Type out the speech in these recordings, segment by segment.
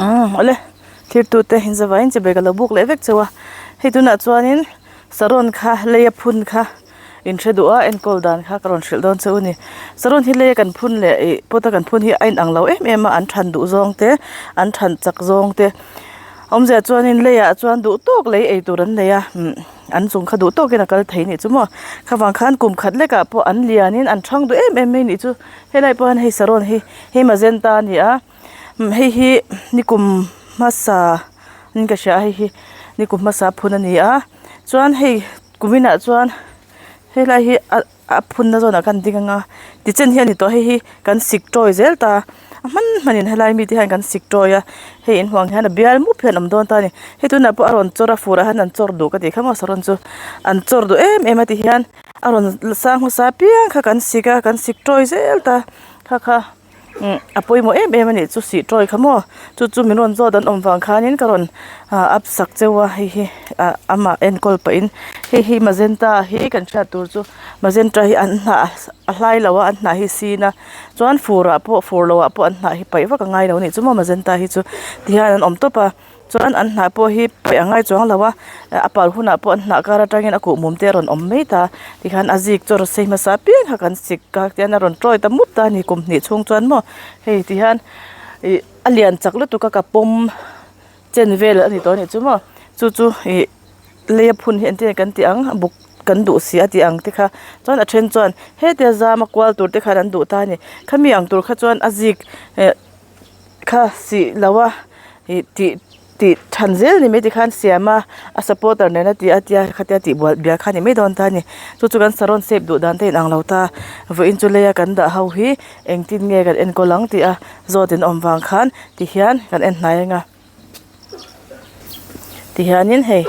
Umm awle thirtute inzavaiin chibai ka lo buk leh vek chauh a hei tunah chuanin saron kha lei a phun kha inhre duh a enkawl dan kha ka rawn hrilh dawn che u ni saron hi lei a kan phun leh ih pot a kan phun hi a inang lo em em a an than duh zawng te an than chak zawng te awmzia chuanin leiah chuan duh tawk lei ei tur an nei a umm an chung kha duh tawkin a kal thei a nih chu maw khavang khan kum khat lekah pawh an lianin an thang duh em em mai a nih chu helai pawh hian hei saron hi hei magenta a ni a. Hei hi nikum hmasa in ka hria a hei hi nikum hmasa phun a ni a chuan hei kuminah chuan helai hi a a phunna zawnah khan ding ang a tichen hi a ni tawh hei hi kan sik tawi zel ta a hman hmanin helai mite hian kan sik tawi a hei inhuang hian a bial mup hian a awm dawn ta a ni hei tunah pawh a rawn chawr a furah hian an chawr duh ka tih kha maw saron chu an chawr duh em em a ti hian a rawn sang hmasa piang kha kan sik a kan sik tawi zel ta kha kha. Umm a pawimawh em em a nih chu sih tawi kha maw chu chu min rawn zawt an awm vang khanin ka rawn ah up sak cheu a hei hi ah amah enkawl pahin hei hi magenta hi kan hriat tur chu magenta hi an hnah a hlai lo a an hnah hi sin a chuan fur ah pawh fur lo ah pawh an hnah hi paih vak a ngai lo a nih chu maw magenta hi chu tihian an awm tawp a. Chuan an hnah pawh hi paih a ngai chuang lo a a par hunah pawh an hnah kar atangin a kuhmum te a rawn awm mai ta tikhan a zik chu a rawn sei hmasa apiang kha kan sik a tihian a rawn tawi ta mup ta a ni kum hnih chhung chuan maw hei tihian ih a lian chak lutuk a ka pawm chen vel a ni tawh a nih chu maw chu chu ih lei a phun hi engtin nge kan tih ang a buk kan duh si a tih ang te kha chuan a then chuan hetia zam a kual tur te khan an duh ta a ni khami ang tur kha chuan a zik eh. Kha sih lo a ih tih tih than zel ni mai tikhan siam a a supporter nena tih a tia khatia tih bual bial kha ni mai dawn ta a ni chu chu kan saron shape duh dan te a inang lo ta vawiin chu leia kan dah ho hi engtin nge kan enkawl ang tih a zawt in awm vang khan tihian kan en hnai ang a tihianin hei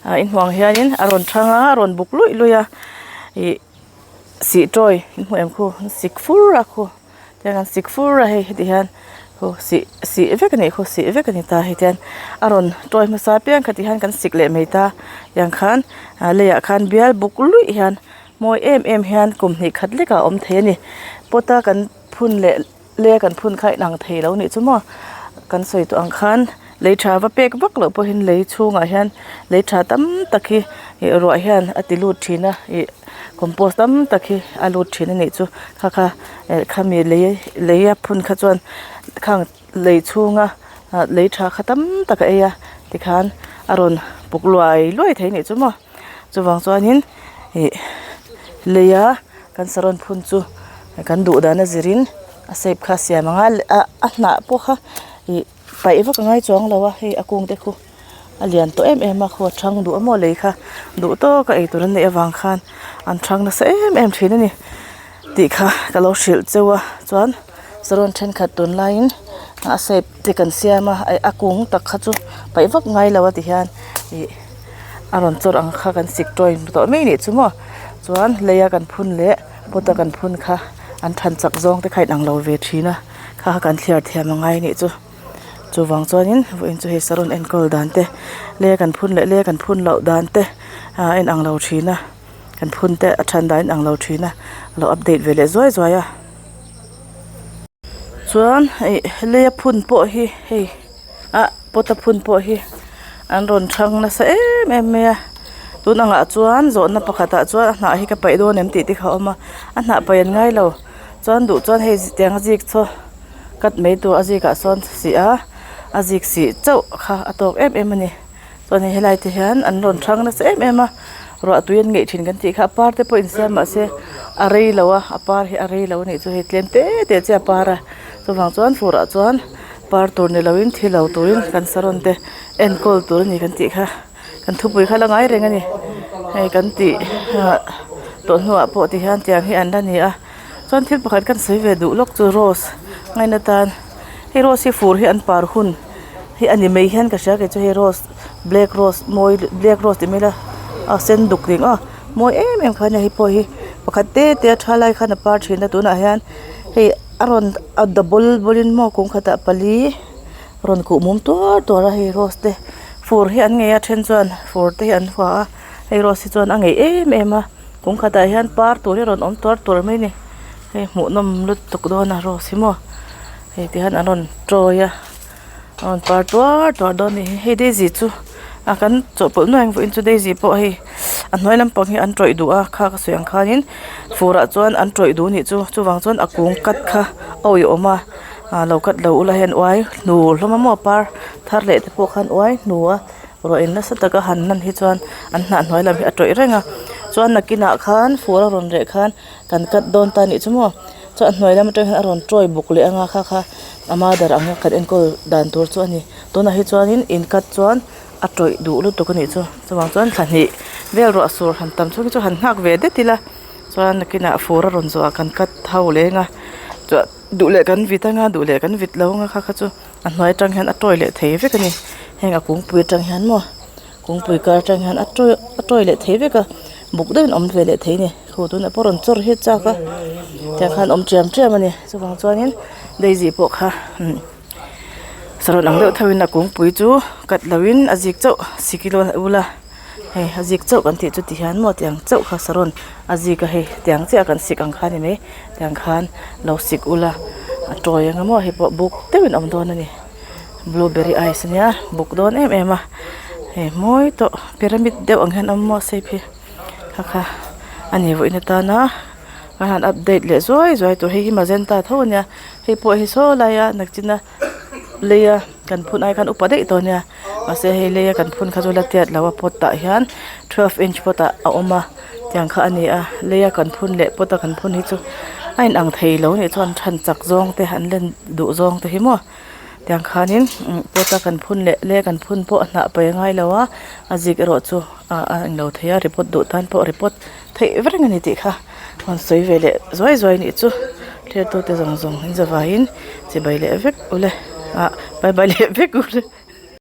ah inhmuh ang hianin a rawn thang a a rawn buk luih luih a ih sih tawi inhmuh em khu sik fur a khu. Tiang an sik fur a hei heti hian khu sih sih vek a nih khu sih vek a ni ta hei tian a rawn tawi hmasa apiang kha ti hian kan sik leh mai ta tiang khan ah leiah khan bial buk luih hian mawi em em hian kum hnih khat lekah a awm thei a ni pot a kan phun leh lei a kan phun kha a inang thei lo a nih chu maw kan sawi tawh ang khan lei tha va pek vak loh pawhin lei chhungah hian lei tha tam tak hi ih ruah hian a ti lut thin a ih. Compost tam tak hi a lut thin a nih chu kha kha eh khami lei lei a phun kha chuan khang lei chhunga ah lei tha kha tam tak a ei a tikhan a rawn puk luai luai thei a nih chu maw chuvang chuanin ih leia kan saron phun chu kan duh dan a zirin a shape kha a siam ang a ah a hnah pawh kha ih. Paih vak a ngai chuang lo a hei a kung te khu a lian tawh em em a khu a thang duh a maw lei kha duh tawk a eitur an neih avang khan an thang nasa em em thin a ni tih kha ka lo hrilh cheu a chuan saron thenkhat tunlaiin a shape te kan siam a a kung tak kha chu paih vak ngai lo a ti hian ih a rawn chawr ang kha kan sik tawih tawh mai anih chu maw chuan lei a kan phun leh pot a kan phun kha an than chak zawng te kha a inang lo ve thin a. Kha kha kan thliar thiam a ngai anih chu chuvang chuanin vawiin chu hei saron enkawl dan te lei a kan phun leh lei a kan phun loh dan te a inang lo thin a kan phun te a then dan a inang lo thin a a lo update ve leh zuai zuai a chuan ih lei a phun pawh hi hei ah pot a phun pawh hi an rawn thang nasa em em mai a tun angah chuan zawhna pakhatah chuan a hnah hi ka paih dawn em tih te kha a awm a a hnah paih an ngai lo. Chuan duh chuan hei tiang a zik chu cut mai tur a zikah sawn sih a a zik sih chauh kha a tawk em em a ni chuan hei helai te hian an rawn thang nasa em em a ruah tui an ngeih thin kan tih kha a par te pawh insiam mahse a rei lo a a par hi a rei lo a nih chu hei tlem te te chiah a par a chuvang chuan furah chuan par tur ni loin thi lo turin kan saron te enkawl tur a ni kan tih kha. Kan thupui kha la ngai reng a ni hei kan tih ah tawh hnuah pawh ti hian tiang hi an la ni a chuan thil pakhat kan sawi ve duh lawk chu rose ngaina tan hei rose hi fur hi an par hun hi a ni mai hian ka hria kei chu hei rose black rose mawi black rose ti mai ila a sen duk ding aw mawi em em kha a nia hei pawh hi pakhat te te a tha lai khan a par thin a tunah hian hei a rawn a double bawlin maw kum khatah pali. Rawn kuh mum tuar tuar a hei rose te fur hi an ngei a then chuan fur te hi an hua a hei rose hi chuan a ngei em em a kum khatah hian par tur hi a rawn awm tuar tuar mai a ni hei hmuhnawm lutuk dawn a rose hi maw hei ti hian an rawn tawi a. A rawn par tuar tuar dawn a nih hi hei daisy chu a kan chawhpawlh nuai ang vawiin chu daisy pawh hei a hnuai lampang hi an tawih duh a kha ka sawi ang khanin fur ah chuan an tawih duh a nih chu chuvang chuan a kung cut kha a awihawm a ah lo cut lo ula hian uai hnu hlawm a maw par thar leh te pawh khan uai hnu a ruah in nasa taka han lan hi chuan an hnah hnuai lam hi a tawih reng a chuan nakinah khan fur a rawn reh khan kan cut dawn ta a nih chu maw chuan a hnuai lam atang hian a rawn tawi buk leh anga kha kha a mother anga kan enkawl dan tur chu a ni tunah hi chuanin in cut chuan a tawih duh lutuk a nih chu chuvang chuan thla hnih vel ruah sur han tam chhung hi chu han nghak ve det ila chuan nakinah fur a rawn zawh ah kan cut ho leng a chuan duh leh kan vit anga duh leh kan vit lo anga kha kha chu a hnuai atang hian a tawi leh thei vek a ni heng a kungpui atang hian maw kungpui kar atang hian a tawi a tawi leh thei vek a buk deuhin awm ve leh thei a ni khu tunah pawh rawn chawr hi a chak a tiang khan awm chiam chiam a ni chuvang chuanin daisy pawh kha umm sarawn ang deuh theuhin a kungpui chu cut loin a zik chauh sik ilo ul a hei a zik chauh kan tih chu ti hian maw tiang chauh kha sarawn a zik a hei tiang chiah kan sik ang kha a ni mai tiang khan lo sik ula a tawi ang emaw hei pawh buk deuhin a awm dawn a ni blueberry ice ania buk dawn em em a hei mawi tawh pyramid deuh ang hian a awm maw a shape hi kha kha a ni vawiin atana a han update leh zuai zuai tur hei hi magenta tho ania hei pawh hi saw laia nakchina leia kan phun ai khan upa daih tawh ania mahse hei leia kan phun kha chu la tiat lo a pot ah hian twelve inch pot ah a awm a tiang kha a ni a leia kan phun leh pot a kan phun hi chu a inang thei lo anih chuan than chak zawng te an len duh zawng te hi maw tiang khanin pot a kan phun leh leia kan phun pawh a hnah paih a ngai lo a a zik erawh chu ah a englo thei a report duh tan pawh report theih reng a ni tih kha rawn sawi ve leh zuai zuai anih chu thlir tute zawng zawng in zavaiin chibai leh vek ule ah bye bye leh vek ule.